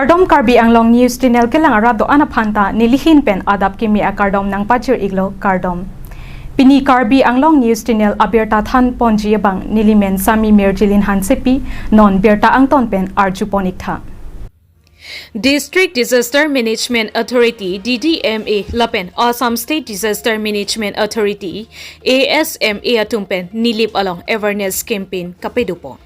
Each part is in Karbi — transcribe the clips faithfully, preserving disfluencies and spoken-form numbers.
Kardom, Karbi Anglong News Channel kelang arat do-an aphan ta nelihin pen adap kimi akardom nangpajir iklo, kardom. Pini Karbi Anglong News Channel abirta than ponji abang nelimen Sami Mirjilin Hansepi, non birta angton pen arju pon iktha. District Disaster Management Authority, D D M A, lapen Assam State Disaster Management Authority, A S M A atum pen Nilip along awareness campaign kapedopo.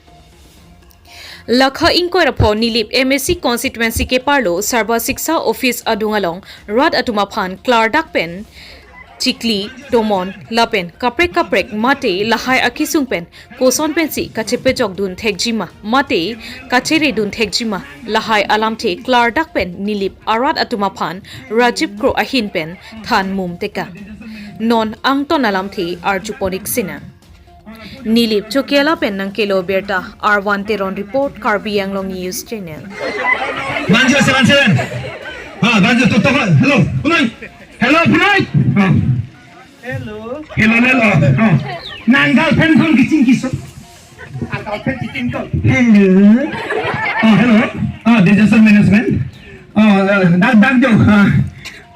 Lakha ingkoi ra pho Nilip M A C constituency keparlo Sarva Shiksha Office adung along rat atum aphan klardak pen chikli, tomon, lapen kaprek kaprek mate lahai akesung pen koson pensi kachepejok dun thekjima mate kachere dun thekjima, lahai alamthe klardak pen Nilip arat atum aphan Rajiv Kro ahin pen than mum teka. Non angton alamthe arju pon ik sinang. Nilip Chokela pen nangkelo birta, R one Teron report, Karbi Anglong News Channel. One zero seven seven. Ah, one zero, to, to, hello, punai. Hello, punai. Ah. Hello. Hello, hello. Ah. Nang girlfriend phone kichin kiso. Ah, girlfriend kichin to. Hello. Ah, hello. Ah, disaster management. Oh, eh, dak, dak jo. Ah.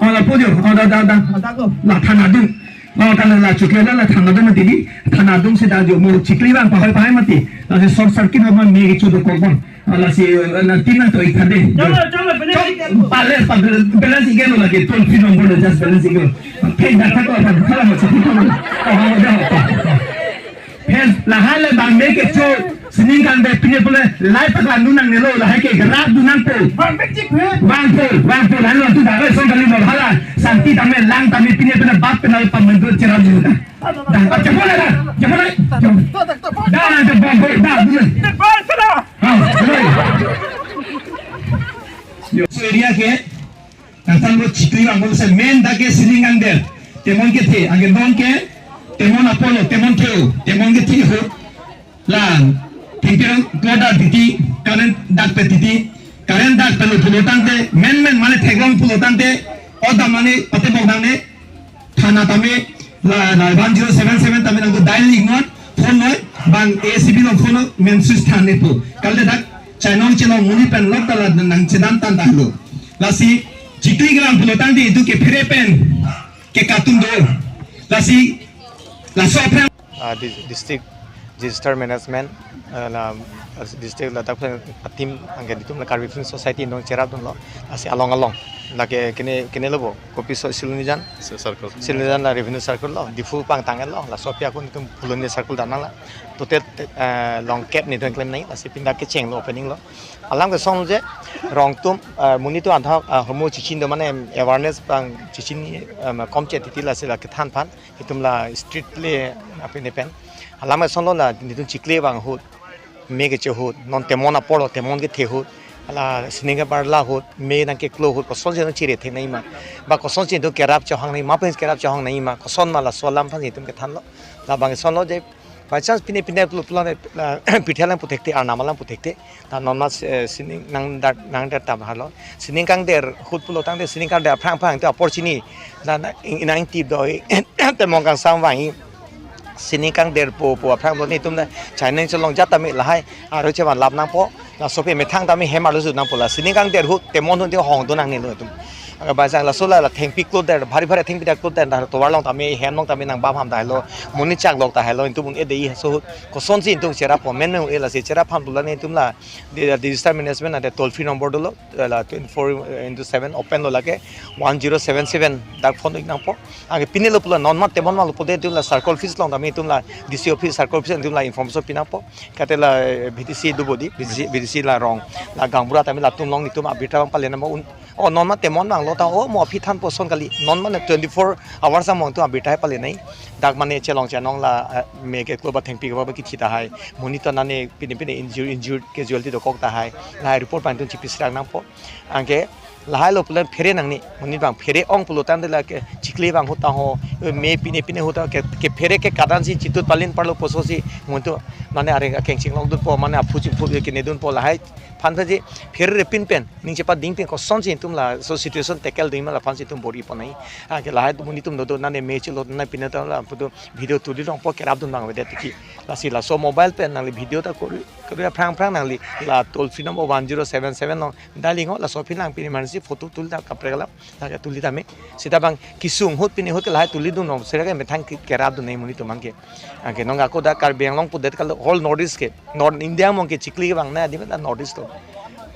Oh, lapu jo. Oh, dak, dak, dak. Oh, dak ko. La thana adung. Oh, kan la Chokela la thana adung mati di. Thana adungsi dak jo. Mo chikli abang pahoi pahoi mati. Lasi short circuit abang me kecho dokok abang. Oh, lasi, eh, na tin nangtoi thade. Chalo, chalo, balance iklo. Pale, pa-, balance iklo lagi. Toll free number lo, just balance iklo. Thek dak thak ko, thak ko, thak ko. Oh, dak, dak. Phes lahai le bang me kecho sining kangder pine pule lahai paklang dun nangnelo, lahai ke grab dun nangpo. Bang pechik he. Bang po, bang po, lahai lo tu dak song kali lo hala. Santi tame lang tame pine pule bap pina pamendu cherap dun ta. Dah, dah, cepat lah, dah. Cepat lah. Dah, dah, dah, dah, dah, dah. Dah, dah. Ah, dah. Yo, so area ke Nangsan bo chikli abang bo se main dak ke sining kangder. Temon kethe, anke non ke, temon apor lo, temon the-o, temon kethe ahut. La, thengpi rong kloda titi, current dak pe titi, current dak pe lo pulo tangte, main main mane theklong pulo tangte, oda mane pate bok nangne, thana tame, la, la one zero seven seven tame nangko dial iknon, phone noi, bang A C B lo phone lo, main switch than nepo. Kalite dak, chainong chelong monit pen lok ta la nangchedam tangta lo. Lasi, chikli kelang pulo tangte itum kephere pen, ke katum do. Lasi, laso aphrang. Ah, dis-, district disaster management, ah, la, district ladak pen atim anke itum la Karbi Film Society nong cherap dunlo. Lasi along along. Lake kene, kene lo bo. Kopi so Silonijan? Sil-, circle. Silonijan la revenue circle lo, Diphu pangtang lo, laso pi akun itum Phuloni circle dan nang la. Total, eh, long cap ni itum klem nai, lasi pinda kecheng lo opening lo. Alam keson je, rong atum, eh, monit atum anthak, eh, hormu chichin do mane awareness pang chichin, eh, komche titi lasi la kethan aphan, itum la street play apin pen. Alam keson lo la, itum chikli abang ahut. Me kecho ahut, non temon apor lo, temon kethe ahut, la sining keparlo ahut, me nangkeklo ahut, kosonsi nangchire thek nangji ma, ba kosonsi itum kerap chohang nangji ma, pen kerap chohang nangji ma, koson ma laso alam aphan itum kethanlo, labang keson lo je, by chance pine pine pulo pulo ne, la, pithe alam puthekthe, arnam alam puthekthe, la non ma, eh, sining nangdar, nangdar tam halo, sining kangder ahut pulo tangte sining kangder aphrang aphrang te apor chini, la na, in, nangtip do, temon kangsam vangji, sining kangderpo pu aphrang lo netum na chainong chelong jat tame lahai arlo chevan lap nangpo, laso pi methang tame hem arlo jut nangpo, la sining kangder ahut temon ahut te hong do nangne lo itum. Anke bajang laso la, la thengpi kloder, bhari bhari thengpi dak kloder, dak tovar along tame hem along tame nang bam ham ta helo, monit chak lok ta helo, itum un-e dei laso ahut, kosonsi itum cherappo, main main un-e lasi cherap aphan pulo netum la, di-, disaster management ante toll free number dolo, la twenty-four into seven open lo lake, one zero seven seven dak phone ik nangpo. Anke pine lo pulo non ma temon ma lo pulote itum la circle office along tame itum la D C office, circle office itum la information pi nangpo. Kate la, eh, V D C do bodi, V D C, V D C la rong, la gaonbura tame latum along itum abirta abang pale nangpo un. Oh, non ma temon abang lo ta, oh, mo aphi thanpo son kali. Non ma na twenty-four hours among itum abirta hai pale nai. Dak mane chelong chainong la, eh, me keklo ba thengpi keba ba kithi tahai. Monit ta nane pine pine injured, injured casualty dokok tahai. La report abang itum chipi sirang nangpo. Anke lahai lo pulo phere nangne, monit abang phere ong pulo tangte lake chikli abang ahut ta ho, me pine pine ahut ta ke, kephere ke kadan si chitut palin parlo poso si monit atum mane areng akeng chinglok dunpo, mane aphu chiphu kene dunpo, lahai aphan thaji pherere pin pen ning chepading pin kosonsi itum laso situation tackle ding ma la aphansi itum bor-i pon nangji. Anke lahai amonit atum dodo nane me chelo na pine ta la putu video tuli longpo kerap dun bang avedet tiki. Lasi laso mobile pen nangli video ta kori kori aphrang aphrang nangli la toll free number one zero seven seven along dial-i ngo, laso aphi nang pini emergency photo tuli ta kaprek alam. Lake tuli tame. Sita bang kesung ahut pini ahut ke lahai tuli dun nong sira ke methang ke kerap dun nangji amonit atum abang ke. Anke nong ako dak Karbi Anglong pudet kali whole North East ke. North India angbong ke chikli ke bang na di meta North East lo.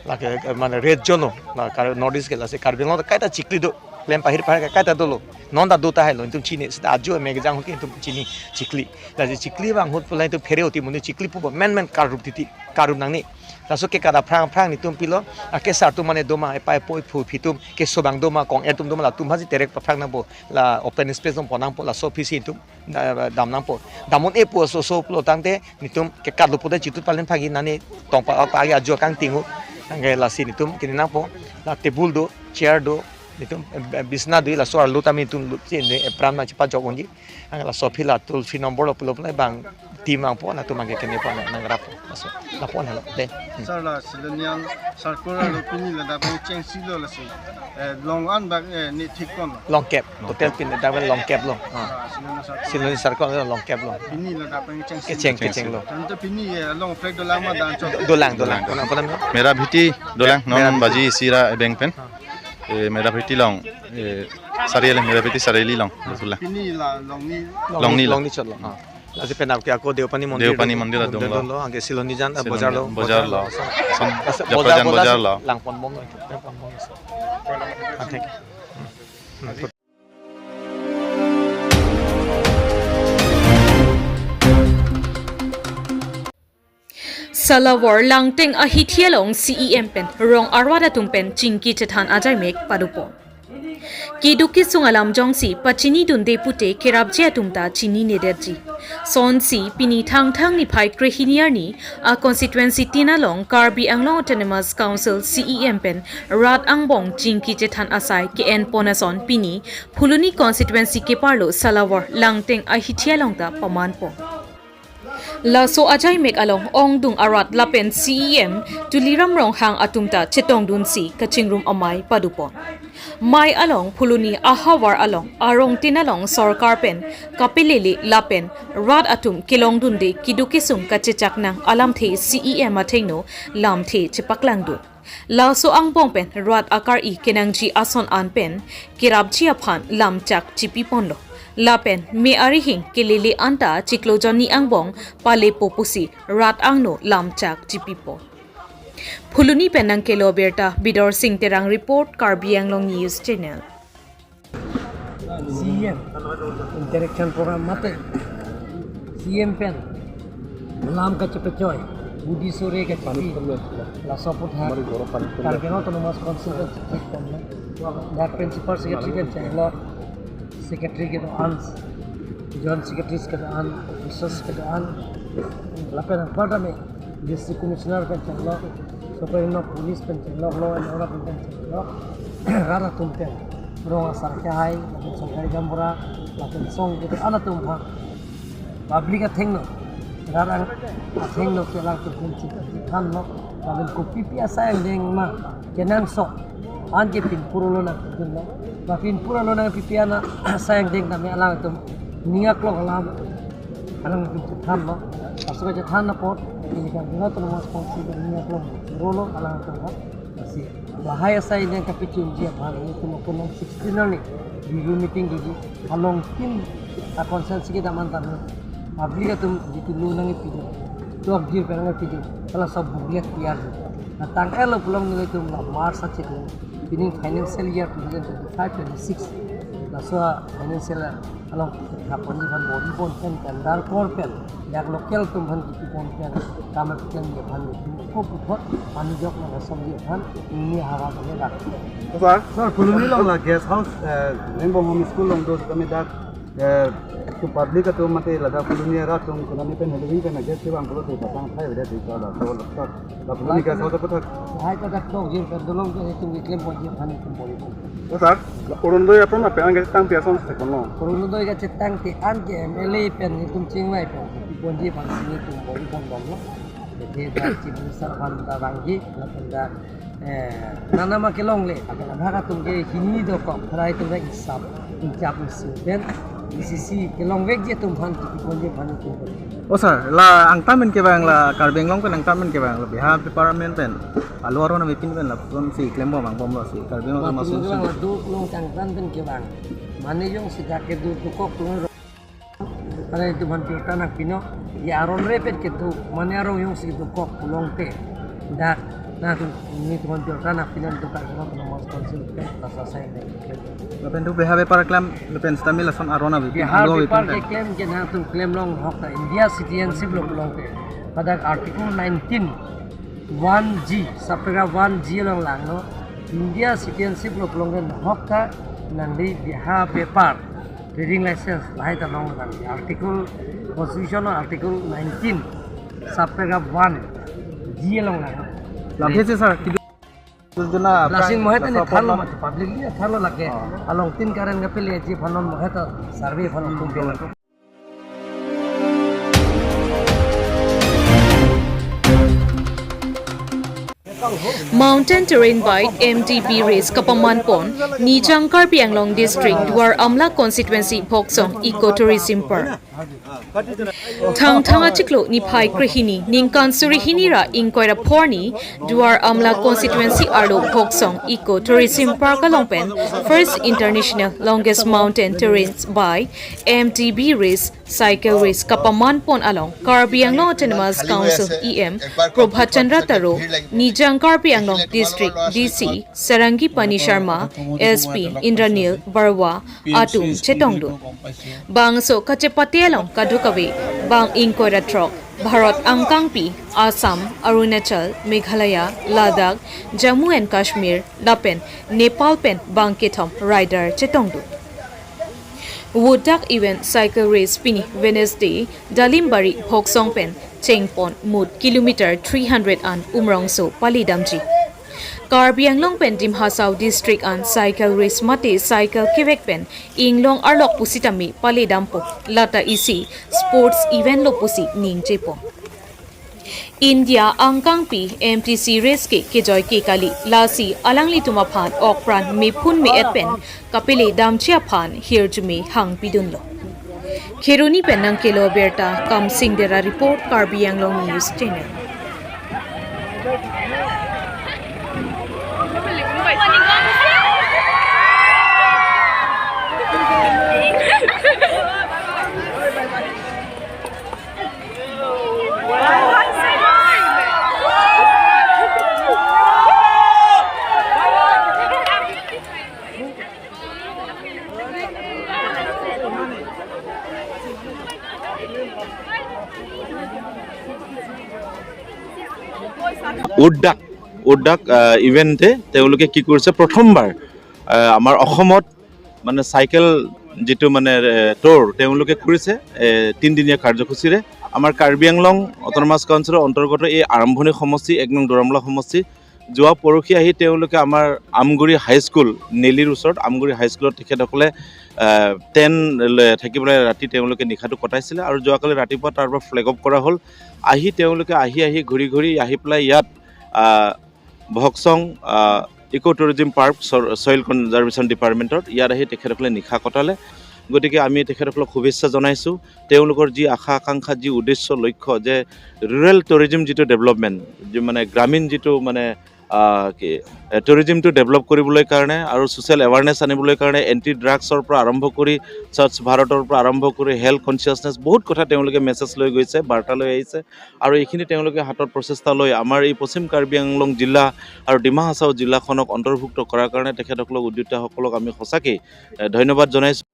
Lake, eh, mane red zone lo. La Kar-, North East ke lasi Karbi Anglong kaita chikli do. Klem pahir pahir ke kaita dolo. Non ta do tahai lo itum chini sita ajo me kejang ahut ke itum chini chikli. Lasi chikli abang ahut pulai itum phere oti amonit chikli pupo men men karup titi. Karup nangne. Laso ke kada aphrang aphrang netum pilo, akesar atum mane doma, epai epoi phu phi atum, keso abang doma, kong-et atum doma, latum aphansi terek aphrang nangpo, la open space along pon nangpo, laso aphisi netum, da-, dam nangpo. Dam un-e pu aso aso pulo tangte, netum ke kadlo pute chitut palen phagi nane tongpa apa agi ajo akang tingu, anke lasi netum kini nangpo, la table do, chair do, netum, eh, bisna do, laso arlo tame netum lut si ne, eh, pram nang chepajok unji. Anke laso aphi la toll free number lo pulo pulo bang team angpo na tum anke kene po na nangrap laso. Lapu na lo de. Hmm. Sir, la Silonijan circle lo pini ladak pangchengsi lo lasi. Eh, long an bak, eh, ne thik kon lo. Longkep. Total pini ladak pen longkep lo. Ah. Ah, Silonijan circle. Silonijan circle lo longkep lo. Pini ladak pangchengsi. Kecheng, kecheng lo. Tangte pini, eh, along flag dolang ma dan chot. Do-, dolang, dolang. Dolang. Dolang, dolang. Merabheti dolang, Merabheti. Non baji sira ebeng pen. Ah. Eh, Merabheti along, eh, Sariali, Merabheti Sariali along, betul lah. Pini la longni. Longni, longni la. Longni chot lo. Ah. Lasi penap ke ako Deopani Mondir. Deopani Mondir adung lo. Adung lo, anke Silonijan, ah, Silonijan bojar lo. Bojar lo. Bojar lo. Japrajan bojar lo. Langpon bom lo, langpon bom lo. Ah, thank you. Hmm. Salawar Langteng ahithi along C E M pen rong arat atum pen chingki chethan ajaimek padopon. Keduk kesung alam jongsi pachini dunde pute kerapji atum ta chininedetji. Sonsi pini Thangthang niphai krehini arni a constituency tin along Karbi Anglong Autonomous Council C E M pen rat angbong chingki chethan asai ke-en pon ason pini Phuloni constituency keparlo Salawar Langteng ahithi along ta pamanpon. Laso ajaimek along ongdung arat lapen C E M Tuliram Ronghang atum ta chetongdunsi kachingrum amei padopon. Mei along Phuloni ahavar along arong tin along sorkar pen kapelele lapen rat atum kelongdunde keduk kesung kachechak nang alamthe C E M athengno lamthe chepaklangdun. Laso angbong pen rat akar-i kenangji ason an pen kerapji aphan lamchak chipiponlo. Lapen me arihing kelele anta chiklo jonni angbong palepo pusi rat angno lamchak chipipon. Phuloni pen nangkelo birta Bidor Sing Terang report, Karbi Anglong News Channel. C E M interaction program mate C E M pen lam kachepechoi, budi sore kachepi, laso aphuthak Karbi Anglong Autonomous Council kachepi ponlo. Dak principal secretary kachenglo, secretary kedo-an, joint secretaries kedo-an, officers kedo-an, lapen anparta me District Commissioner pen chenglo, Superintendent of Police pen chenglo, Law and Order pen chenglo, rat atum pen, rong asar kehai, lapen sorkari gaonbura, lapen song kedo-an atum aphan, public athengno, rat ang athengno kelang atum pen chingki chethanlo, lapen kopipi asai angdeng ma kenangsot, anke pinpur along nangpidunlo, ba pinpur along nangpipi ana asai angdeng tame alangtum ning aklong alam alangtum chethanlo. Laso kachethan apot, pini Karbi Anglong Autonomous Council pen ning aklong rolo alangtum ha. Lasi lahai asai angdeng kapachunji aphan, itum ako nong sixteen arni review meeting doji, along tin a constituency kedam an tame public atum jitu lo nangpidun, tok jir pen nangpidun, kala sob booklet tiyar. Na tang-etlo pulo nelitum la March achiklo, pini financial year twenty twenty-five twenty-six, laso financial along hapon aphan bor-i pon pen tender kor pen, dak local atum aphan kipi pon pen, kam klemji aphan itum ko puthot pani jok nang asom ji aphan, ini hawa kami dak. Sir, sir, Phuloni along la guest house, eh, Ringbong Home School along do kami dak, eh, to public atum mate ladak Phuloni arat atum konane pen heloving pen guest kevang pulote patang thai avedet di kala, so, sir. Lapu ni ka sota puthak. Lahai ta dak tok jir pen dolong ke itum keklem ponji aphan itum bor-i pon. O sir, la Orunodoi apron ape an kachetang pi ason se kono? Orunodoi kachetang pi an ke M L A pen itum chingvai pen, iponji aphan itum bor-i pon bomlo. Jadi dak Chief Minister aphan ta vangji, lapen dak, eh, nanama kelongle, lapen abhag atum ke hini dokok, phrai atum ta isap, ijap isu pen, isi si kelongvekji atum aphan, kipi ponji aphan itu. Oh sir, la angtan pen kevang, la Karbi Anglong pen angtan pen kevang, la Bihar Department pen alu aron avepin pen lapuson si klembom angbomlo si Karbi Anglong Autonomous Council. Mati mati bang la do long angtan pen kevang. Mane jongsi dak kedo dokok atum, para itu man pirta nangpinon, ya aron repet kedo, mane arong jongsi dokok pulote, dak nangtum, nelitum pirta nangpinon, dokok Karbi Anglong Autonomous Council pen, ta selesai dei. Lapen tu Bihar Bepar Keklem, lapen sitame lason aron avepin, Bihar alu Bepar avepin pen. Keklem ke nangtum klem longhok ta India citizenship lo pulote, pada Article nineteen one G, subparagraph one G along langnon, India citizenship lo pulote hok ta nangli Bihar Bepar trading license lahai ta long nang Article, Constitution Article nineteen, subparagraph one G along lang. Lapen si sir, kidu juna lason aphrang mohe ta laso ni apot thanlo lang. Mati public ni thanlo lake. Oh. Along tin karen kapeleji aphan non mohe ta survey aphan Hmm, tum belang. Mountain Terrain Bike, M T B Race kapamanpon Nijang Karbi Anglong District, Duar Amla Constituency, Bhoksong Eco Tourism Park. Thangthang achiklo niphai krehini, ningkan suri hini ra ingkoi ra pho arni, Duar Amla Constituency arlo Bhoksong Eco Tourism Park along pen First International Longest Mountain Terrain Bike, M T B Race, Cycle Race kapamanpon along Karbi Anglong Autonomous Council E M Prabhat Chandra Taro, Nijang Karbi Anglong District D C Sarangipani Sharma, S P Indranil Barua atum chetongdun. Bangso kachepate along kadokave bang ingkoi ra throk, Bharat angkangpi, Assam, Arunachal, Meghalaya, Ladakh, Jammu and Kashmir, lapen Nepal pen bang kethom rider chetongdun. Wudak event cycle race pini Wednesday, Dalimbari Bhoksong pen chengpon mut kilometer three hundred an umrongso palidamji. Karbi Anglong pen Dima Hasao District an cycle race mate cycle kevek pen inglong arlok pusitame palidampo, lata isi sports event lo pusi ningjepo. India angkangpi M T C race ke kejoi ke kali, lasi alanglitum aphan okpran mephun me-et pen kapele damji aphan hirjume hangpidunlo. Kheroni pen nangkelo birta Kamsing Dera report, Karbi Anglong News Channel. উদ্যাক, উদ্যাক, আহ, ইভেণ্টে তেওঁলোকে কি কৰিছে, প্ৰথমবাৰ, আহ, আমাৰ অসমত মানে চাইকেল যিটো মানে, এ, টুৰ তেওঁলোকে কৰিছে, এ, তিনিদিনীয়া কাৰ্যসূচীৰে। আমাৰ কাৰ্বি আংলং অট'নমাছ কাউন্সিলৰ অন্তৰ্গত এই আৰম্ভণি সমষ্টি, এক নং দুৱাৰআমলা সমষ্টি, যোৱা পৰহি আহি তেওঁলোকে আমাৰ আমগুৰি হাইস্কুল, নেলিৰ ওচৰত আমগুৰি হাইস্কুলত তেখেতসকলে, আহ, টেণ্ট লৈ থাকি পেলাই ৰাতি তেওঁলোকে নিশাটো কটাইছিলে আৰু যোৱাকালি ৰাতিপুৱা তাৰ পৰা ফ্লেগ অফ কৰা হ'ল। আহি তেওঁলোকে আহি আহি ঘূৰি ঘূৰি আহি পেলাই ইয়াত, আহ, ভকচং, আহ, ইক' টুৰিজিম পাৰ্ক, চ-, ছইল কনজাৰ্ভেশ্যন ডিপাৰ্টমেণ্টত ইয়াত আহি তেখেতসকলে নিশা কটালে। গতিকে আমি তেখেতসকলক শুভেচ্ছা জনাইছোঁ। তেওঁলোকৰ যি আশা আকাংক্ষা, যি উদ্দেশ্য লক্ষ্য যে ৰুৰেল টুৰিজিম যিটো ডেভেলপমেণ্ট, যি মানে গ্ৰামীণ যিটো মানে, আহ, কি, এ, টুৰিজিমটো ডেভেলপ কৰিবলৈ কাৰণে আৰু ছ'চিয়েল এৱাৰনেছ আনিবলৈ কাৰণে এণ্টি ড্ৰাগছৰ পৰা আৰম্ভ কৰি স্বচ্ছ ভাৰতৰ পৰা আৰম্ভ কৰি হেল্থ কনচিয়াছনেছ বহুত কথা তেওঁলোকে মেছেজ লৈ গৈছে, বাৰ্তা লৈ আহিছে। আৰু এইখিনি তেওঁলোকে হাতত প্ৰচেষ্টা লৈ আমাৰ এই পশ্চিম কাৰ্বি আংলং জিলা আৰু ডিমা হাছাও জিলাখনক অন্তৰ্ভুক্ত কৰাৰ কাৰণে তেখেতসকলক, উদ্যোক্তাসকলক আমি সঁচাকেই, এ, ধন্যবাদ জনাইছোঁ।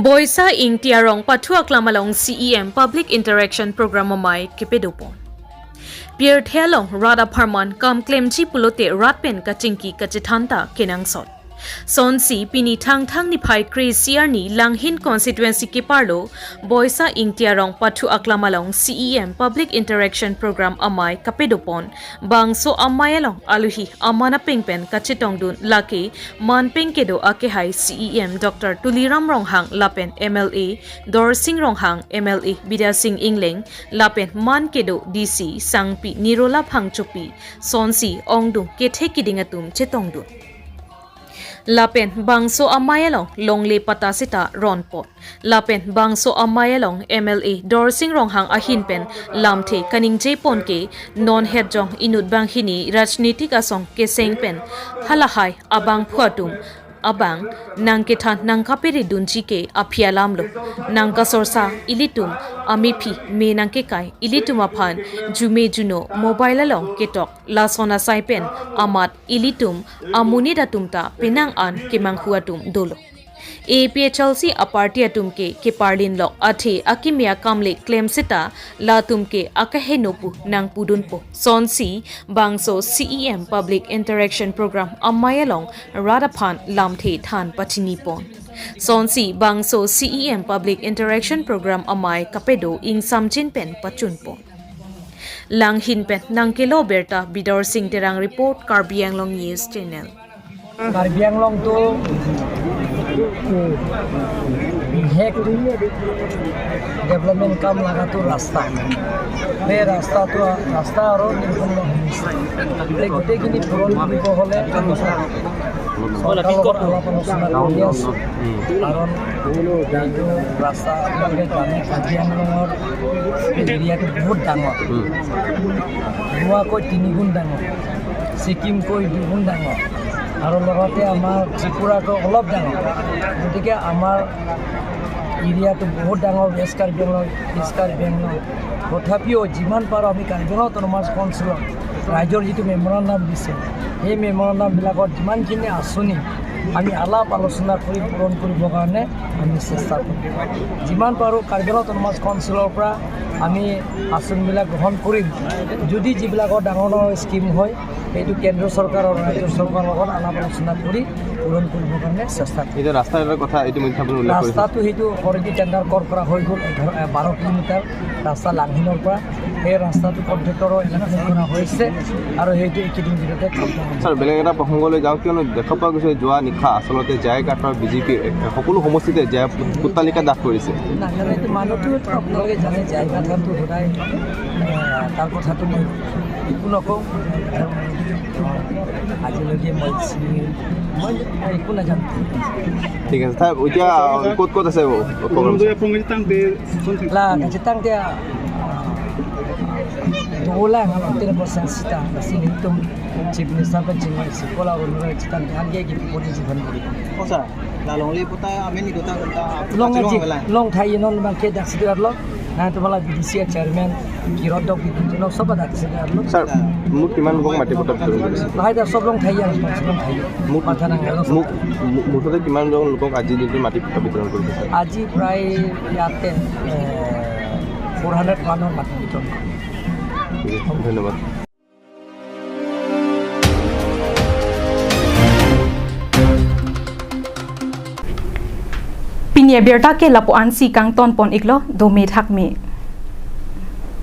Boisa Ingti arong pathu aklam along C E M Public Interaction Program amei kepadopon. Pirthe along rat apharman kam klemji pulote rat pen kachingki kachethanta kenangsot. Sonsi pini Thangthang niphai kre-isi arni Langhin constituency keparlo Boisa Ingti arong pathu aklam along C E M Public Interaction Program amei kapedopon. Bangso amei along aluhi aman apeng pen kachetongdun lake manpeng kedo akehai C E M Doctor Tuliram Ronghang lapen M L A Dorsing Ronghang, M L A Bidya Sing Engleng lapen man kedo D C Sangpi Nirola Phangchopi, sonsi ongdung kethe kiding atum chetongdun. Lapen bangso amei along longle patta seta ronpon. Lapen bangso amei along M L A Dorsing Ronghang ahin pen lamthe kaningjepon ke non hetjong inut banghini rajnitik asong keseng pen halahai abangphu atum abang nangkethan nangkaperedunji ke aphi alamlo. Nangkasorsa ilitum amephi me nangkekai ilitum aphan jume juno mobile along ketok lason asai pen amat ilitum amonit atum ta penang an kemanghu atum dolo. A P H L C aparty atum ke keparlinlok athe akimi akamle klem seta latum ke akaheno pu nangpudunpo. Sonsi bangso C E M Public Interaction Program amei along rat aphan lamthe than pachinipon. Sonsi bangso C E M Public Interaction Program amei kapedo ingsamjin pen pachunpon. Langhin pen nangkelo birta Bidor Sing Terang report, Karbi Anglong News Channel. Karbi আংলংটো বিশেষ ডেভেলপমেণ্ট কাম লগাটো ৰাস্তা। সেই ৰাস্তাটো, ৰাস্তা আৰু নিৰ্মাণ সমস্যা, এই গোটেইখিনি পূৰণ কৰিব হ'লে আমি চৰকাৰৰ লগত আলাপ আলোচনা কৰি আছোঁ। কাৰণ এইটো ৰাস্তা আপোনালোকে জানে, কাৰ্বি আংলঙৰ এৰিয়াটো বহুত ডাঙৰ, গোৱাকৈ তিনিগুণ ডাঙৰ, ছিকিমকৈ দুগুণ ডাঙৰ, আৰু লগতে আমাৰ ত্ৰিপুৰাকৈ অলপ ডাঙৰ। গতিকে আমাৰ এৰিয়াটো বহুত ডাঙৰ, ৱেষ্ট কাৰ্বি আংলং, ইষ্ট কাৰ্বি আংলং। তথাপিও যিমান পাৰোঁ আমি কাৰ্বি আংলং অট'নমাছ কাউন্সিলৰ ৰাইজৰ যিটো মেমৰেণ্ডাম দিছে, সেই মেমৰেণ্ডামবিলাকত যিমানখিনি আঁচনি আমি আলাপ আলোচনা কৰি পূৰণ কৰিবৰ কাৰণে আমি চেষ্টা কৰিম। যিমান পাৰোঁ কাৰ্বি আংলং অট'নমাছ কাউন্সিলৰ পৰা আমি আঁচনিবিলাক গ্ৰহণ কৰিম। যদি যিবিলাকৰ ডাঙৰ ডাঙৰ স্কিম হয়, সেইটো কেন্দ্ৰ চৰকাৰ আৰু ৰাজ্য চৰকাৰৰ লগত আলাপ আলোচনা কৰি পূৰণ কৰিবৰ কাৰণে চেষ্টা কৰিম। এতিয়া ৰাস্তা এটাৰ কথা ইতিমধ্যে আপুনি উল্লেখ কৰিছে। ৰাস্তাটো সেইটো অলৰেডি টেণ্ডাৰ কল কৰা হৈ গ'ল, এঘাৰ, এ, বাৰ কিলোমিটাৰ ৰাস্তা লাংহিনৰ পৰা। সেই ৰাস্তাটো কণ্ট্ৰেক্টৰৰ এল'কেশ্যন কৰা হৈছে আৰু সেইটো এইকেইদিন ভিতৰতে কাম কৰা হ'ব। ছাৰ, বেলেগ এটা প্ৰসংগলৈ যাওঁ, কিয়নো দেখা পোৱা গৈছে যোৱা নিশা আচলতে জে আই কাটৰ বি জে পিৰ সকলো সমষ্টিতে জে আই ভোটাৰ তালিকা দাখ কৰিছে। নাজানো, এইটো মানুহটো আপোনালোকে জানে, জে আই কাটটো সদায়, এ, তাৰ কথাটো মই একো নকওঁ। আজিলৈকে মই চিনি, মই একো নাজানো। ঠিক আছে, ছাৰ, এতিয়া ক'ত ক'ত আছে programme? Lah, kachetang dia, ah, dolang along tin persen sita, sini tum Chief Minister pen chingwai si, kola ro nura chetang dia, anke ki podi jihan bori. Oh, sir, la longle puta amen ni kota kota Long aji, long thai non bangke dak situ arlo. Na tumala B D C chairman, Kirot dok B D C no sob dak situ arlo. Sir, মুঠ কিমান লোকক মাটি পট্টা বিতৰণ কৰিছে? Lahai dak sob long thai ya, sob long thai. মুঠ, Matha nang arlo. মুঠ, মু-, মুঠতে কিমান জন লোকক আজি দিনটো মাটি পট্টা বিতৰণ কৰিছে, ছাৰ? আজি প্ৰায় ইয়াতে, এ, ফ'ৰ হাণ্ড্ৰেড মানৰ মাটি বিতৰণ। ঠিক আছে, ধন্যবাদ। Pini abirta ke lapu-ansi kangton pon iklo, dome thakme.